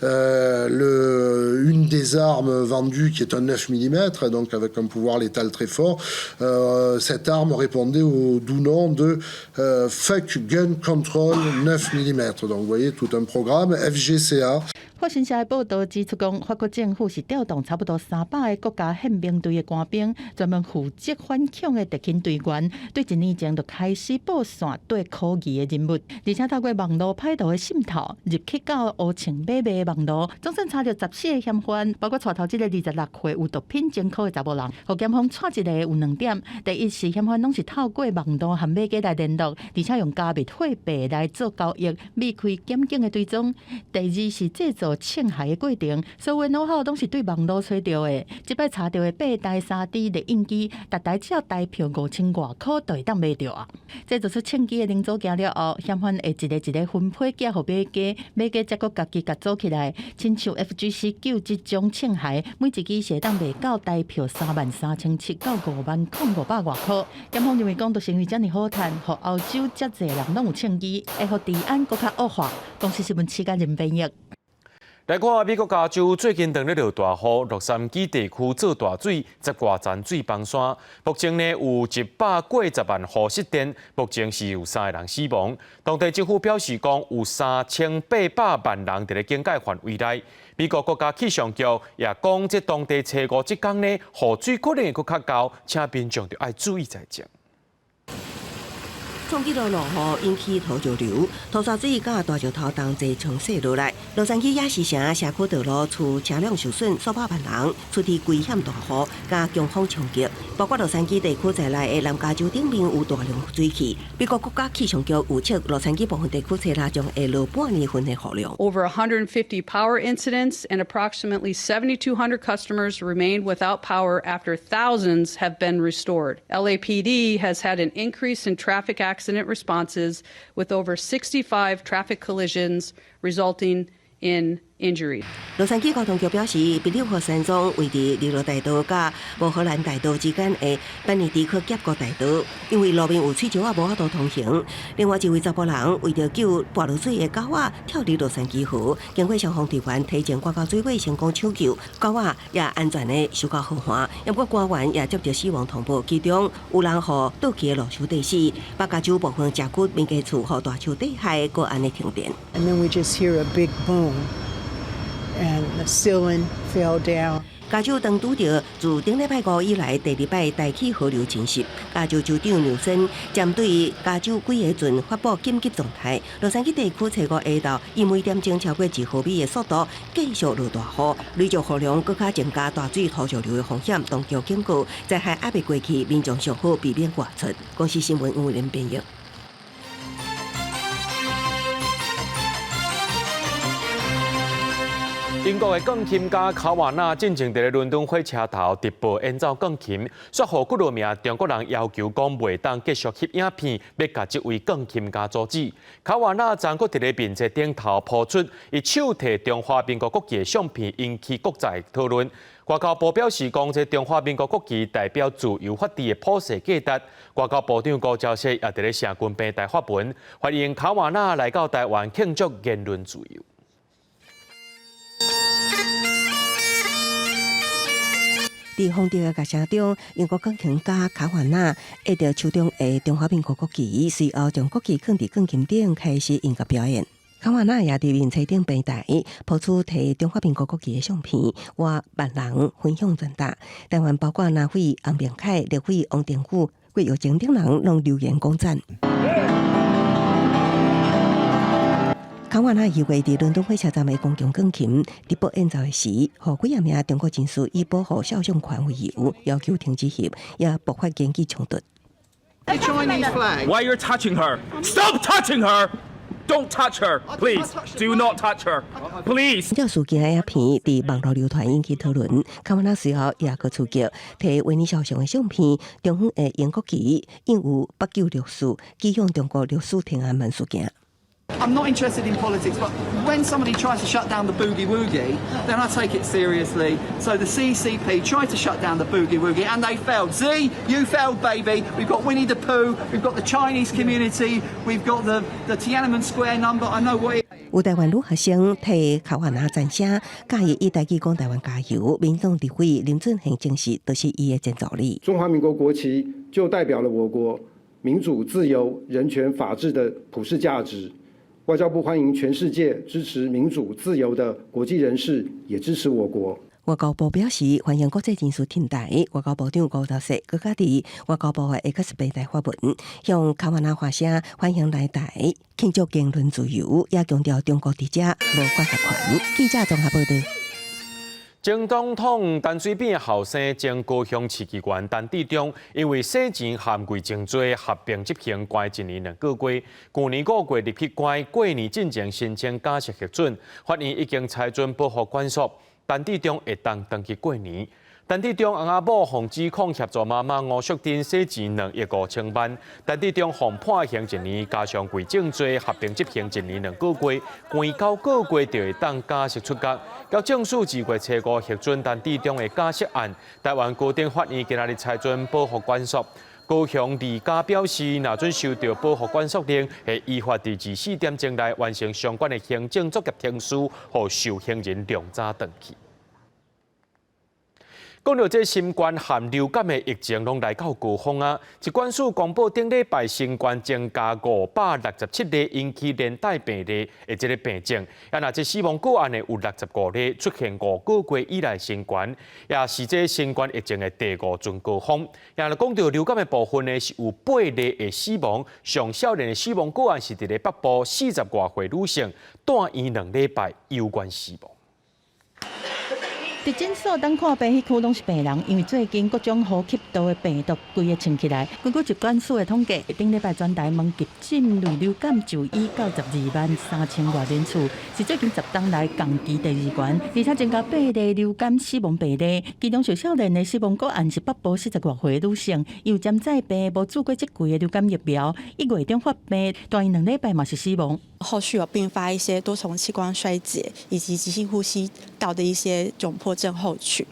Une des armes vendues, qui est un 9 mm, donc avec un pouvoir létal très fort, cette arme répondait au doux nom de Fuck Gun Control 9 mm. Donc vous voyez tout un programme FGCA. 法新社的報導指出，講法國政府是調動差不多300個國家憲兵隊的官兵，專門負責反恐的特勤隊員，對一年前就開始佈線對可疑的人物，而且透過網路歹徒的滲透入去到烏槍買賣網路，總算查著14個嫌犯，包括帶頭這个26歲有毒品前科的查某人。予檢方帶一个有兩點：第一是嫌犯攏是透過網路和買家來聯絡，而且用加密貨幣來做交易，避開檢警的追蹤；第二是製造槍械的過程，所有腦後攏是對網路揣著的。這擺查著的八台3D 列印機，逐台只要台票5000外箍就會當買著啊！製造出槍支的零組件了後，嫌犯會一个一个分批寄予買家，買家才閣家己共組起來。親像 FGC 九這種槍械，每一支是會當賣到台票33,700到50,500外箍。檢方認為講，就是因為遮爾好趁，予歐洲遮濟人攏有槍支，會予治安閣較惡化。公視新聞時間人編譯。來看美國加州最近當咧落大雨，洛杉磯地區做大水，十外層水崩山。目前呢有1過10萬戶失電，目前是有三个人死亡。當地政府表示講，有3800萬人佇咧警戒範圍內。美國國家氣象局也講，這當地初五這工呢，雨水可能會閣較高，請民眾著愛注意在前。創紀錄落雨引起土石流，土沙水佮大石頭同齊沖洗落來。洛杉磯也是城社區道路厝車輛受損，數百萬人處佇危險大雨佮強風衝擊，包括洛杉磯地區在內的南加州頂面有大量水汽。美國國家氣象局預測，洛杉磯部分地區初六將會落半年份的雨量。 Over 150 power incidents and approximately 7,200 customers remain without power after thousands have been restored. LAPD has had an increase in traffic accident responses with over 65 traffic collisions resulting in injuries. 洛杉磯交通局表示，比利河山莊位佇日落大道佮摩荷蘭大道之間的班尼迪克峽谷大道，因為路面有水石仔，無法度通行。另外一位查埔人為著救跋落水的狗仔，跳入洛杉磯河，經過消防隊員提前掛到水尾成功搶救，狗仔也安全的受到好岸。不過官員也接著死亡通報，其中有人予倒去的路樹硩死，北加州部分社區民家厝予大樹硩害，閣按呢停電。 And then we just hear a big boom. and the ceiling fell down. 加州當拄著自頂禮拜五以來第二擺大氣河流侵襲，加州州長紐森針對加州幾个郡發布緊急狀態。洛杉磯地區初五下晝以每點鐘超過2毫米的速度繼續落大雨，累積雨量閣較增加大水土石流的風險。當局警告，災害猶未過去，民眾上好避免外出。公視新聞吳偉林編譯。英國的鋼琴家卡瓦納進前佇咧倫敦火車頭直播演奏鋼琴，煞予幾落名中國人要求講袂當繼續翕影片，欲共這位鋼琴家阻止。卡瓦納昨閣佇咧面冊頂頭拋出伊手提中華民國國旗的相片，引起國際討論。外交部表示講，這中華民國國旗代表自由法治的普世價值。外交部長高招式也佇咧社群平台發文，歡迎卡瓦納來到台灣慶祝言論自由。佇風笛的樂聲中，英國鋼琴家卡瓦納挹著手中的中華民國國旗，隨後將國旗囥佇鋼琴頂開始音樂表演。卡瓦納也佇面冊頂平台拋出提中華民國國旗的相片，倚萬人分享轉達。台灣包括南非洪明凱、立委王定宇、郭玉晶等人攏留言講讚。卡瓦納預計佇倫敦火車站的公共鋼琴直播演奏的時，予幾仔名中國人士以保護肖像權為由，要求停止翕，也爆發言語衝突。 Why you're touching her? Stop touching her! Don't touch her, please. Do not touch her, please. 這事件的影片佇網路流傳引起討論。卡瓦納隨後也閣出擊，提維尼肖像的相片，中方的英國旗印有北救六四，指向中國六四天安門事件。 I'm not interested in politics, but when somebody tries to shut down the boogie woogie, then I take it seriously. So the CCP tried to shut down the boogie woogie, and they failed. Xi, you failed, baby. We've got Winnie the Pooh, we've got the Chinese community, we've got the Tiananmen Square number. I know what. 有台灣女學生替卡瓦納讚聲，佮伊以台語講台灣加油。民眾立委林俊憲證實，就是伊的前助理。中華民國國旗就代表了我國民主、自由、人權、法治的普世價值。外交部歡迎全世界支持民主自由的國際人士，也支持我國。外交部表示歡迎國際人士挺台。外交部長吳釗燮閣佮佇外交部的 X 平台發文，向卡瓦納發聲歡迎來台慶祝言論自由，也強調中國佇遮無管轄權。記者綜合報導。前總統陳水扁後生，前高雄市議員陳致中，因為洗錢和偽證罪合併執行關一年兩個月。舊年5月入去關，過年進前申請假釋核准，法院已經裁准保護管束，陳致中會當轉去過年。陳致中翁仔某予指控協助媽媽吳淑珍洗錢2億5千萬，陳致中予判刑一年，加上偽證罪合併執行一年兩個月，關9個月就會當假釋出獄。矯正署2月初五核准陳致中的假釋案，台灣高等法院今仔日裁准保護管束。高雄李家表示，若准收到保護管束令，會依法佇24點鐘內完成相關的行政作業程序，予受刑人量早轉去。講到這新冠和流感的疫情，攏來到高峰啊！疾管署公布頂禮拜新冠增加567例引起連帶病例的這个病症，啊，若這死亡個案呢有65例，出現5個月以來新高，也是這新冠疫情的第5陣高峰。也若講到流感的部分呢，是有8例的死亡，上少年的死亡個案是佇咧北部40外歲女性，住院2禮拜攸關死亡。佇診所等看病，彼區攏是病人，因為最近各種呼吸道的病毒規个衝起來。根據疾管署的統計，頂禮拜全台灣急診類流感就醫到12萬3千外人次，是最近10冬來同期第二懸，而且增加8例流感死亡病例，其中上少年的死亡個案是北部40外歲女性，有潛在病，無注過這季的流感疫苗，1月中發病，住院2禮拜嘛是死亡。後續有併發一些多重器官衰竭以及急性呼吸道的一些窘迫症候群，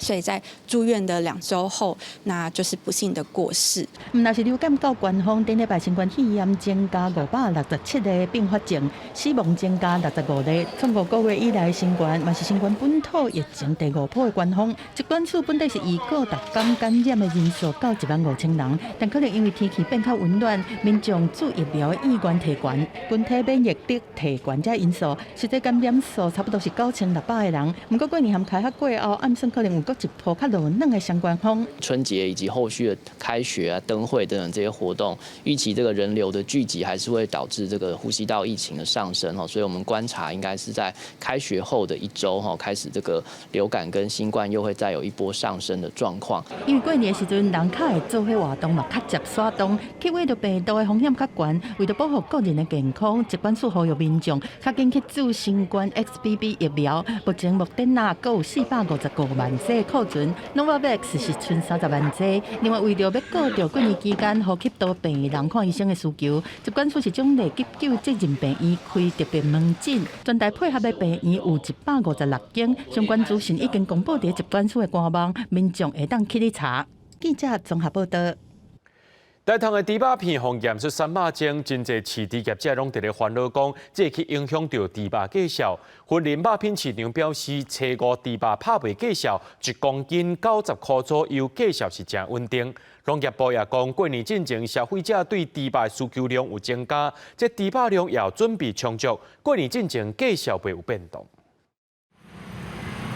所以在住院的2週後，那就是不幸的過世。毋但是流感到高峰，頂禮拜新冠肺炎增加567個併發症，死亡增加65例。創5個月以來，新冠嘛是新冠本土疫情第五波的高峰。疾管署本底是預估逐工感染的人數到15,000人，但可能因為天氣變較溫暖，民眾注疫苗的意願提懸，群體免疫力提懸這因素，實際感染數差不多是9600個人。毋過過年含開學過後，按算可能有閣一波較落冷的雙高峰。春節以及後續的開學啊、燈會等等這些活動，預期這個人流的聚集還是會導致這個呼吸道疫情的上升哦，所以我們觀察應該是在開學後的一周哈，開始這個流感跟新冠又會再有一波上升的狀況。因為過年的時陣，人較會做伙活動嘛，較捷徙動，去為著病毒的風險較懸，為著保護個人的健康，疾管署呼籲民眾較緊去注新冠 XBB 疫苗。目前莫德納閣有455萬劑庫存，Novavax 是賰30萬劑。另外，為著欲顧著過年期間呼吸道病人看醫生的需求，疾管署是獎勵急救責任病院開特別門診，全台配合的病院有156間，相關資訊已經公布佇疾管署的官網，民眾會當去咧查。記者綜合報導。大同的豬肉片予驗出三肉精，真濟飼豬業者攏佇咧煩惱講，這會去影響著豬肉價數。雲林肉品市場表示，初五豬肉拍賣價數一公斤90箍左右，價數是誠穩定。農業部也講，過年進前消費者對豬肉需求量有增加，這豬肉量也準備充足，過年進前價數袂有變動。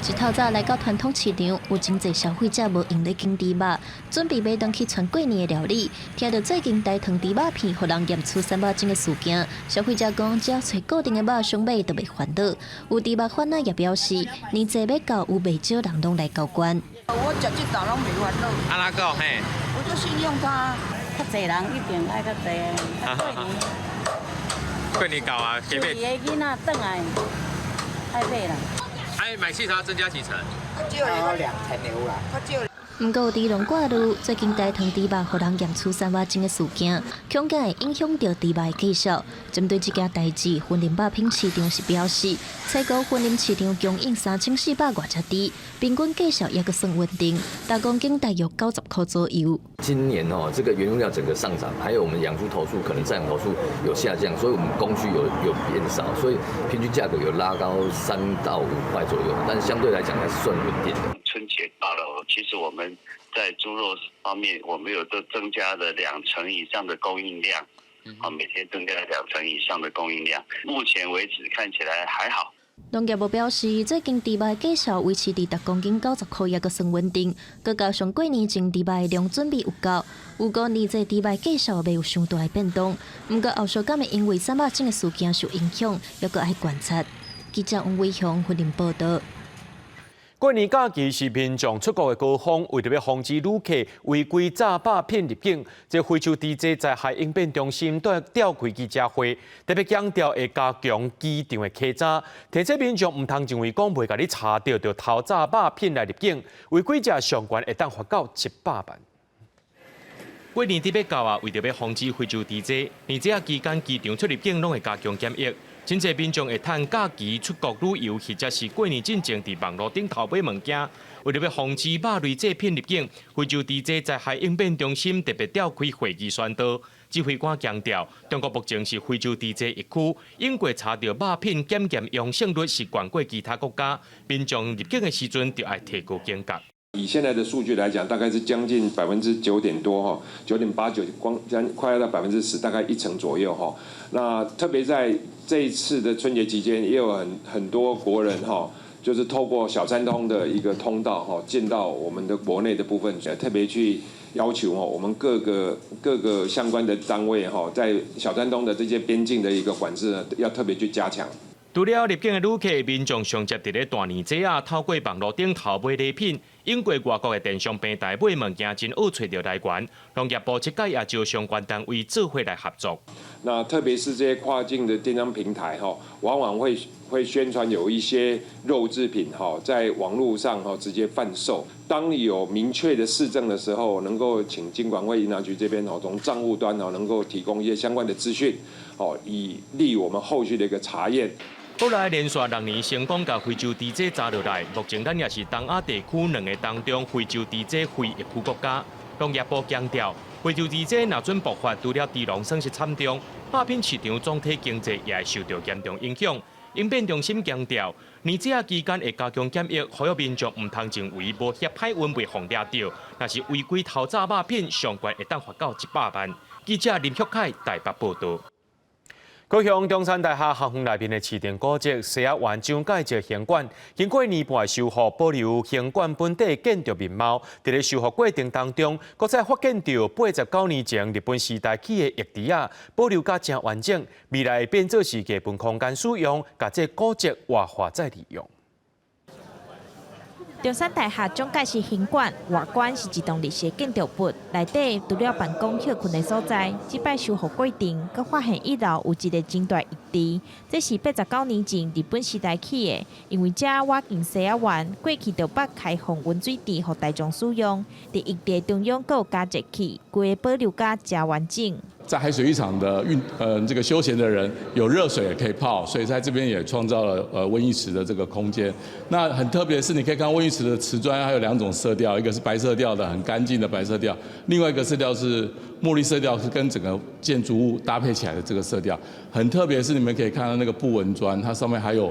一透早來到傳統市場，有真濟消費者無閒咧揀豬肉，準備買轉去傳過年的料理。聽著最近大同豬肉片予人驗出三肉精的事件，消費者講只要揣固定的肉商買就袂煩惱。有豬肉販仔也表示，年節欲到，有袂少人攏來交關。我食這道攏袂煩惱。按怎講嘿？我就信用他。較濟人一定愛較濟。過年。過年到啊，家己的囡仔轉來愛買啦。哎，買市場增加幾成？少2成有啦。毋過有豬農掛慮，最近大同豬肉予人驗出三肉精的事件，恐驚會影響著豬肉的價數。針對這件代誌，雲林肉品市場是表示，採購雲林市場供應3400外隻豬，平均價數猶閣算穩定，逐公斤大約90箍左右。今年哦，這個原物料整個上漲，還有我們養豬頭數可能飼養頭數有下降，所以我們供需有變少，所以平均價格有拉高3到5塊左右，但相對來講還是算穩定的。春節到了，其實我們在豬肉方面，我們有都增加了2成以上的供應量，啊，每天增加了2成以上的供應量。目前為止看起來還好。農業部表示，最近豬肉價數維持佇逐公斤90箍，猶閣算穩定。閣加上過年前豬肉量準備有夠，預估年節豬肉價數袂有傷大的變動。毋過後續敢會因為三肉精的事件受影響，猶閣愛觀察。記者王偉雄雲林報導。過年假期是民眾出國的高峰，為著欲防止旅客違規詐肉品入境，這非洲豬災災害應變中心都召開記者會，特別強調會加強機場的稽查，提醒民眾毋通認為講袂共你查著就偷詐肉品來入境，違規者上懸會當罰到700萬。過年佇欲到啊，為著欲防止非洲豬災，年節仔期間機場出入境攏會加強檢疫。真濟民眾會趁假期出國旅遊，或者是過年進前佇網路頂偷買物件，為著欲防止肉類製品入境，非洲豬災災害應變中心特別召開會議宣導。指揮官強調，中國目前是非洲豬災疫區，英國查著肉品檢驗陽性率是懸過其他國家，民眾入境的時陣就愛提高警覺。以現在的數據來講，大概是將近9%點多哈，9.89，光將快要到10%，大概一成左右哈。那特別在這一次的春節期間，也有很多國人哈，就是透過小三通的一個通道哈，進到我們的國內的部分，特別去要求哦，我們各個相關的單位哈，在小三通的這些邊境的一個管制呢，要特別去加強。除了入境的旅客，民眾上捷佇咧大年節仔，透過網路頂偷買禮品，用過外國的電商平台買物件，真好揣著來源。農業部這擺也招相關單位做伙來合作。那特別是這些跨境的電商平台，哈，往往會宣傳有一些肉製品，哈，在網路上哈直接販售。當有明確的事證的時候，能夠請金管會銀行局這邊哦，從賬戶端哦，能夠提供一些相關的資訊，哦，以利我們後續的一個查驗。國內連續6年成功共非洲豬災查落來，目前咱也是東亞地區兩个當中非洲豬災非疫區國家。農業部強調，非洲二災若準爆發，除了豬農損失慘重，肉品市場總體經濟也會受到嚴重影響。應變中心強調，年節期間會加強檢疫，呼籲民眾毋通認為無翕海溫袂予掠著，若是違規偷走肉品，上懸會當罰到100萬。記者林旭凱台北報導。高雄中山大學校園內面的市定古蹟西仔灣蔣介石行館，經過一年半的修復，保留行館本底建築面貌。佇咧修復過程當中，閣再發現著89年前日本時代起的浴池仔，保留甲誠完整，未來會變做是藝文空間使用，共這古蹟活化再利用。中山大學蔣介石行館外觀是一棟日式建築物，內底除了辦公歇睏的所在，這擺修復過程，閣發現一樓有一个真大浴池，這是89年前日本時代起的，因為這倚近西仔灣，過去就捌開放溫水池予大眾使用，佇浴池中央閣有加熱器，規个保留甲誠完整。在海水浴場的這個休閒的人有熱水也可以泡，所以在這邊也創造了溫浴池的這個空間。那很特別的是，你可以看溫浴池的瓷磚還有兩種色調，一個是白色調的很乾淨的白色調，另外一個色調是墨綠色調，是跟整個建築物搭配起來的這個色調。很特別是你們可以看到那個布紋磚，它上面還有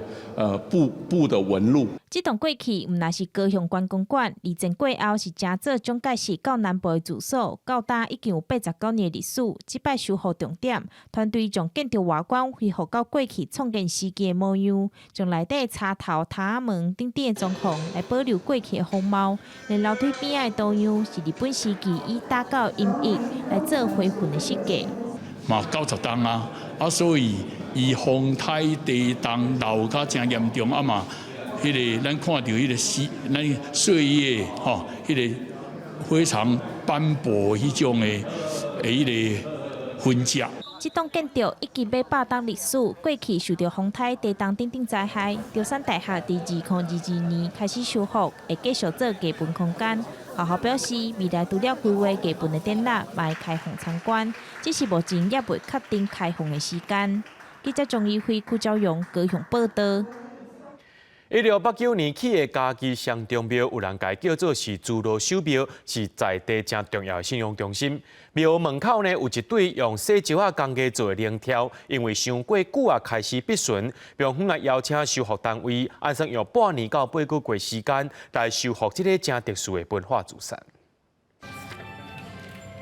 布的紋路。這棟過去毋但是高雄觀光館，二戰過後是成做蔣介石到南部的住所，到今已經有89年的歷史。這擺修復重點，團隊將建築外觀恢復到過去創建時期的模樣，將內底插頭、窗仔門等等的裝潢來保留過去的風貌。連樓梯邊仔的圖樣是日本時期以打狗音譯來做花紋的設計。嘛90冬啊，啊所以伊風颱地動漏甲誠嚴重啊嘛。彼个咱看著彼个歲，咱歲月吼，彼个非常斑駁彼種的彼个痕跡。這棟建築已經欲百冬歷史，過去受著風颱、地動等等災害。中山大學佇2022年開始修復，會繼續做藝文空間。學校表示，未來除了規劃藝文的展覽，嘛會開放參觀，只是目前猶未確定開放的時間。記者鍾怡輝、邱昭勇高雄報導。1689年起的嘉義雙忠廟，有人共叫做是諸羅守廟，是在地誠重要的信仰中心。廟門口呢有一對用細石仔工藝做的龍柱，因為傷過久啊開始篦損，廟方啊邀請修復單位，按算用半年到8個月時間來修復這個誠特殊的文化資產。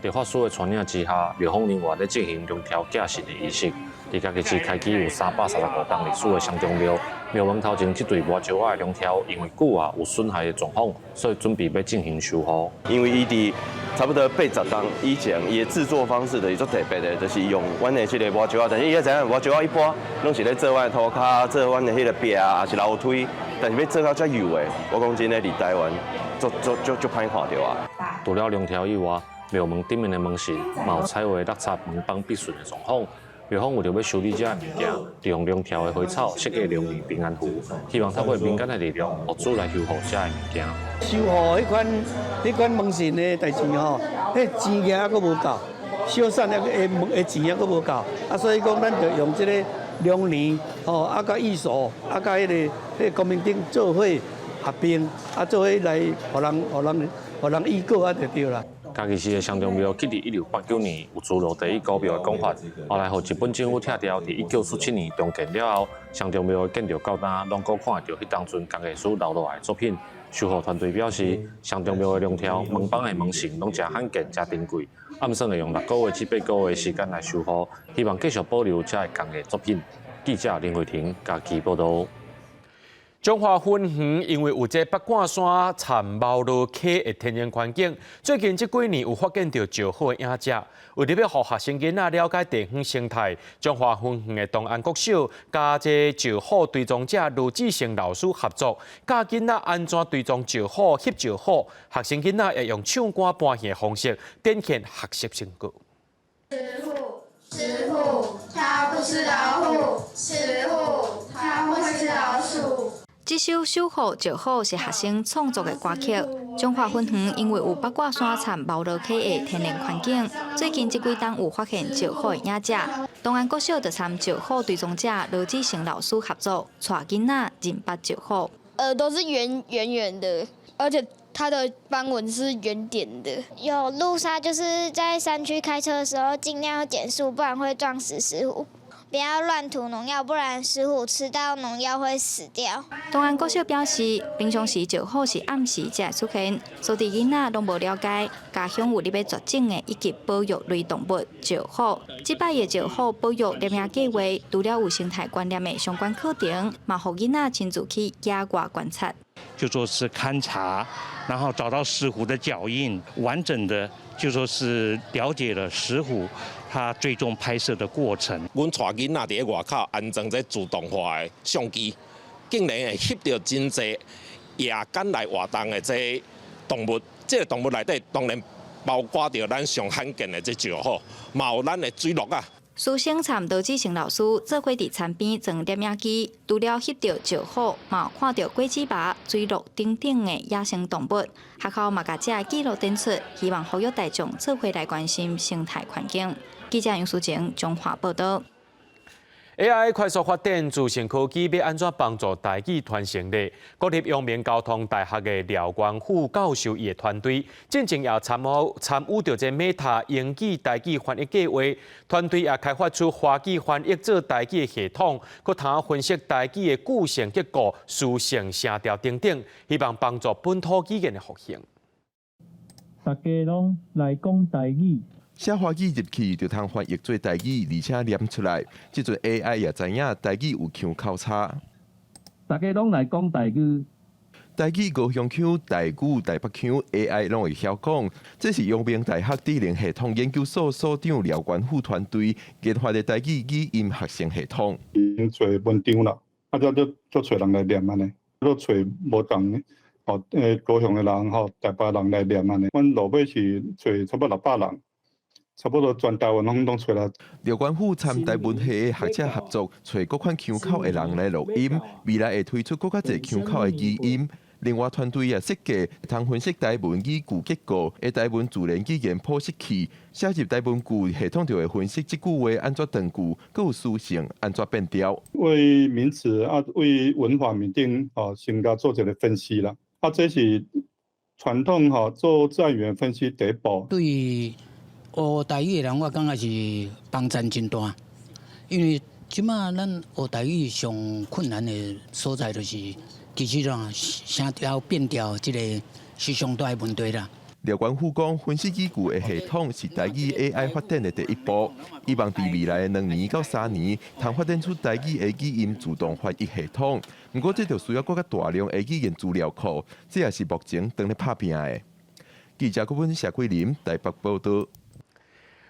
佇法師的帶領之下，廟方人員咧進行龍柱寄神的儀式。佇嘉義市開基有335冬歷史的雙忠廟，廟門頭前這對磨石仔的龍柱，因為久啊有損害的狀況，所以準備欲進行修復。因為伊佇差不多80冬以前，伊的製作方式就是足特別的，就是用阮的這个磨石仔。但是伊也知影磨石仔一般攏是咧做阮的塗跤，做阮的彼个壁啊，抑是樓梯。但是欲做到遮幼的，我講真的，佇台灣足足足足歹看著啊。除了龍柱以外，廟門頂面的門神嘛有彩畫落漆門枋篦損的狀況。廟方為著欲修理這个物件，就用龍柱的花草設計龍年平安符，希望透過民間的力量，募資來修復這个物件。修復彼款門神的代誌吼，彼錢額猶閣無夠，修繕的門的錢猶閣無夠，啊，所以講咱就用這个龍年吼，啊，佮義手，啊，佮彼个光明頂做伙合併，啊，做伙來予人預告啊，就對啦。嘉義市的雙忠廟起佇1689年有諸羅第一古廟的講法，後來予日本政府拆掉，佇1947年重建了後，雙忠廟的建築到今攏閣看會著彼當陣工藝師留落來的作品。修復團隊表示，雙忠廟的龍柱、門枋的門神攏誠罕見、誠珍貴，按算會用6個月至8個月的時間來修復，希望繼續保留這个工藝作品。記者林慧婷嘉義報導。彰化芬園因為有這八卦山杉貓螺溪的天然環境，最近這幾年有發現著石虎的影跡。為著欲予學生囡仔了解地方生態，彰化芬園的東安國小佮這石虎追蹤者盧志成老師合作，教囡仔按怎追蹤石虎、翕石虎，學生囡仔會用唱歌搬戲的方式展現學習成果。石虎，石虎，它不吃老虎。石虎，它會吃老鼠。這首守護石虎是學生創作的歌曲。彰化芬園因為有八卦山杉貓螺溪的天然環境，最近這幾冬有發現石虎的影跡。東安國小就參石虎追蹤者羅志成老師合作，帶囡仔認捌石虎。耳朵是圓圓圓的，而且它的斑紋是圓點的。有路殺，就是在山區開車的時候盡量要減速，不然會撞死石虎。不要亂塗農藥，不然石虎吃到農藥會死掉。東安國小表示，平常時石虎是暗時才會出現，所以囡仔攏無了解。家鄉有咧欲絕種的一級保育類動物石虎，這擺的石虎保育獵鷹計劃，除了有生態觀念的相關課程，嘛予囡仔親自去野外觀察，就說是勘察，然後找到石虎的腳印，完整的就說是了解了石虎。它追蹤拍攝的過程。阮帶囡仔佇咧外口安裝這自動化的相機，竟然會翕著真濟夜間來活動的這動物。這個動物內底當然包括著咱上罕見的這石虎，嘛有咱的水鹿仔。師生參羅志成老師做伙佇田邊裝攝影機，除了翕著石虎，嘛有看著果子蝸、水鹿等等的野生動物。學校嘛共這記錄展出，希望呼籲大眾做伙來關心生態環境。記者楊淑靜彰化報導。 AI 快速發展，資訊科技欲按怎幫助台語傳承咧？國立陽明交通大學的廖元富教授伊的團隊，進前也參與參與著這 Meta 英語台語翻譯計劃，團隊也開發出華語翻譯做台語的系統，閣通分析台語的句型結構、詞性、聲調等等，希望幫助本土語言的復興。大家攏來講台語。寫華語入去就通翻譯做台語，而且念出來。這陣 AI 也知影台語有腔口差。大家攏來講台語，台語高雄腔、台語台北腔，AI 攏會曉講。這是陽明大學智能系統研究所所長廖元富團隊研發的台語語音合成系統。已經揣文章啦，啊，才才才揣人來念按呢，閣揣無仝吼，高雄的人吼，台北人來念按呢。阮落尾是揣差不多600人。差不多全台灣攏攏揣啦。廖元富參台文系的學者合作，揣各款腔口的人來錄音，未來會推出閣較濟腔口的語音。另外團隊也設計通分析台文語句結構的台文自然語言剖析器，寫入台文句，系統就會分析這句話按怎斷句，閣有詞性按怎變調。對名詞啊，對文法面頂吼，先共做一個分析啦。啊，這是傳統吼做自然語言分析第一步。對學台語的人，我感覺是幫助真大，因為這馬咱學台語上困難的所在就是，其實啦，聲調變調，這個是上大的問題啦。廖元富講，分析語句的系統是台語 AI 發展的第一步，希望佇未來的2年到3年，通發展出台語的語音自動翻譯系統。毋過，這就需要閣較大量的語言資料庫，這也是目前正咧拍拚的。記者郭文謝桂林台北報導。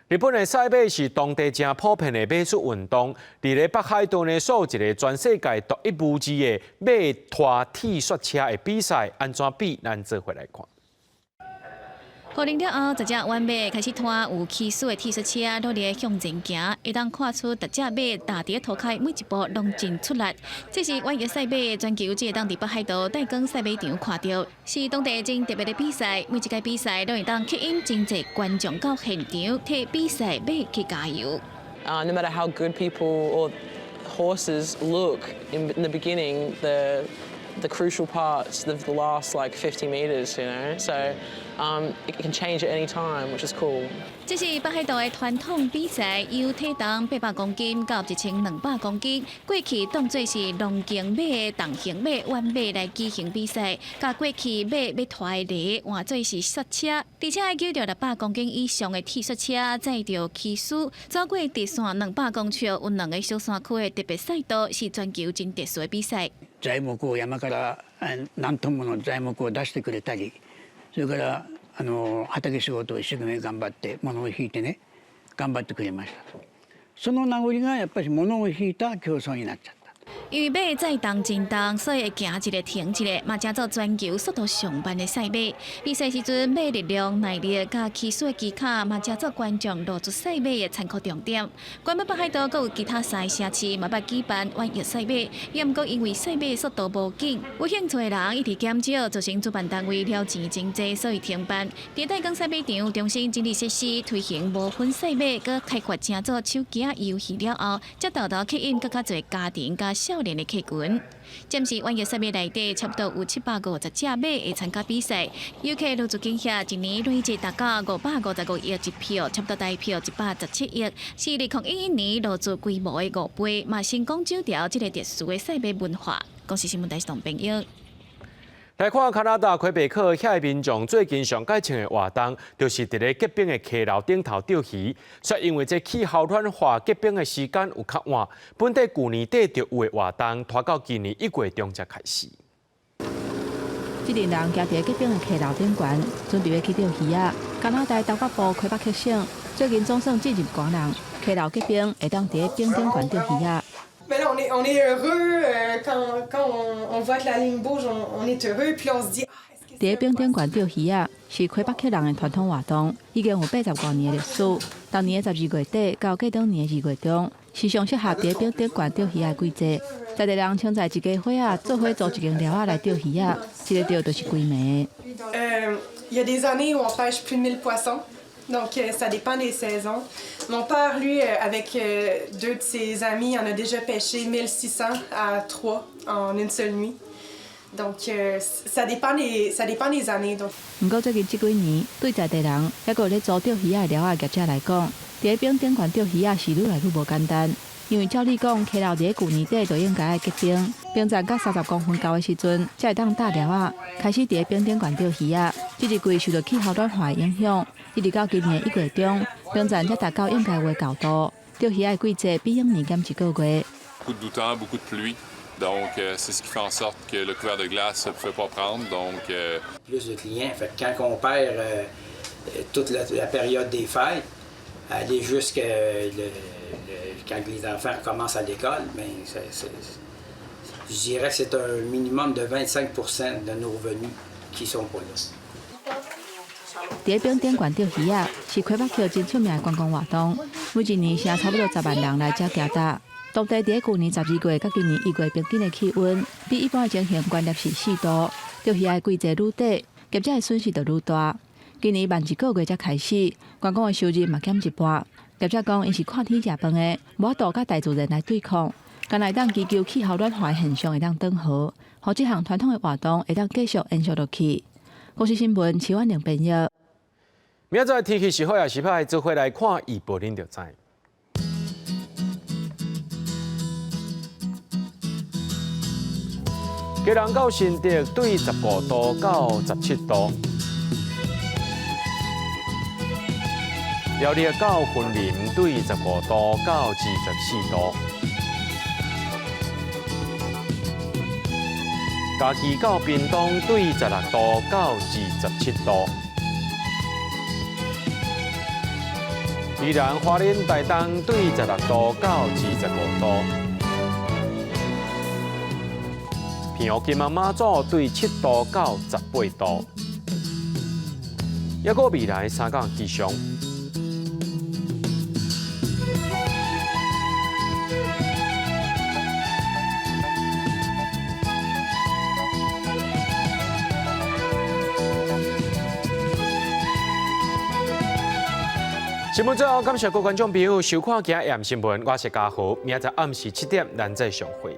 日本的賽馬是當地誠普遍的馬術運動。佇咧北海道呢，有一個全世界獨一無二的馬拖鐵雪車的比賽，按怎比？咱做伙來看。雨冷了後，十隻彎馬開始拖有騎士的鐵雪車，努力向前行，會當看出逐隻馬踏佇塗跤每一步攏真出力。這是越野賽馬全球只會當佇北海道帶崗賽馬場看著，是當地真特別的比賽。每一屆比賽攏會當吸引真濟觀眾到現場，替比賽馬去加油。 No matter how good people or horses look in the beginning, the crucial parts, the last like 50 meters. So it can change at any time, which is cool. 這是北海道的傳統比賽，由體重800公斤到1200公斤，過去當做是農耕馬的重型馬、彎馬來舉行比賽，共過去馬欲拖的犁換做是雪車，而且愛揪著600公斤以上的鐵雪車，載著騎士走過直線200公尺，有兩个小山區的特別賽道，是全球真特殊的比賽。材木を山から何トンもの材木を出してくれたり、それから畑仕事を一生懸命頑張って物を挽いてね、頑張ってくれました。その名残がやっぱり物を挽いた競争になっちゃった。因為馬載重真重，所以會行一个停一个，嘛成做全球速度上慢的賽馬。比賽時陣，馬力量、耐力佮騎士的技巧，嘛成做觀眾落注賽馬的參考重點。關北北海道閣有其他三个城市嘛捌舉辦越野賽馬，也毋過因為賽馬速度無緊，有興趣的人一直減少，造成主辦單位了錢真濟，所以停辦。佇帶崗賽馬場重新整理設施，推行無痕賽馬，閣開發成做手機仔遊戲了後，才沓沓吸引閣較濟家庭佮少少年的客群。暫時婉約賽馬內底差不多有750隻馬會參加比賽，遊客陸續驚嚇，一年累計達到555億一票，差不多台票117億，是2011年落注規模的5倍，嘛成功走掉這个特殊的賽馬文化。公視新聞台是董朋友。來看加拿大魁北克遐民眾最近上蓋穿的活動，就是佇咧結冰的溪流頂頭釣魚。卻因為這氣候暖化，結冰的時間有較晚，本底舊年底就有的活動，拖到今年1月中才開始。這陣人行佇結冰的溪流頂懸，準備欲去釣魚仔。加拿大東北部魁北克省最近總算進入寒冷，溪流結冰會當佇咧冰頂懸釣魚仔。 Mais là, on est heureux quand on voit que la ligne bouge, on est heureux. Puis on se dit. 佇咧冰頂懸釣魚仔是魁北克人的傳統活動，已經有80外年的歷史。逐年的12月底到過當年的2月中，是上適合佇咧冰頂懸釣魚仔的季節。在地人穿在一家伙仔做伙組一間寮仔來釣魚仔，一个釣就是規暝。 Il y a des années où on pêche plus de 1000 poissons. Donc, ça dépend des saisons. Mon père, lui, avec deux de ses amis, en a déjà pêché 1600 à trois en une seule nuit. Donc, ça dépend des années. Donc. 毋過最近這幾年，對在地人抑閣有咧租釣魚仔的寮仔業者來講，佇咧冰頂懸釣魚仔是愈來愈無簡單。因為照理講，溪流佇咧舊年底就應該愛結冰，冰層到30公分厚的時陣，才會當搭寮仔，開始佇咧冰頂懸釣魚仔。這一季受著氣候暖化的影響，一直到今年的1月中，冰層才達到應該有的厚度。釣魚仔的季節比往年減一個月。 Beaucoup de bouton, beaucoup de pluie, donc c'est ce qui fait en sorte que le couvert de glace ne pouvait pas prendre. Donc plus de clients. Fait que quand on perd toute la période des fêtes, aller jusqu'à quand les enfants recommencent à l'école, bien, je dirais que c'est un minimum de 25 de nos revenus qui sont pas là. 佇咧冰頂懸釣魚仔是魁北克真出名的觀光活動，每一年成差不多10萬人來遮行踏。當地佇咧舊年12月佮今年1月平均的氣溫，比一般的情形懸攝氏4度。釣魚仔的季節愈短，業者的損失就愈大。今年慢一個月才開始，觀光的收入嘛減一半。業者講，𪜶是看天食飯的，無法度佮大自然來對抗，干焦會當祈求氣候暖化的現象會當轉好，予這項傳統的活動會當繼續延續落去。公視新聞，徐婉玲編譯。明仔載天氣是好抑是歹，做伙來看預報，恁就知。基隆到新竹對15度到17度，苗栗到雲林對15度到24度，嘉義到屏東對16度到27度，宜蘭花蓮台東對16度到25度。澎湖金門馬祖對7度到18度，抑閣未來三工氣象。新聞最後，感謝各位觀眾朋友收看今日新聞，我是嘉豪，明仔載暗時7點，咱再相會。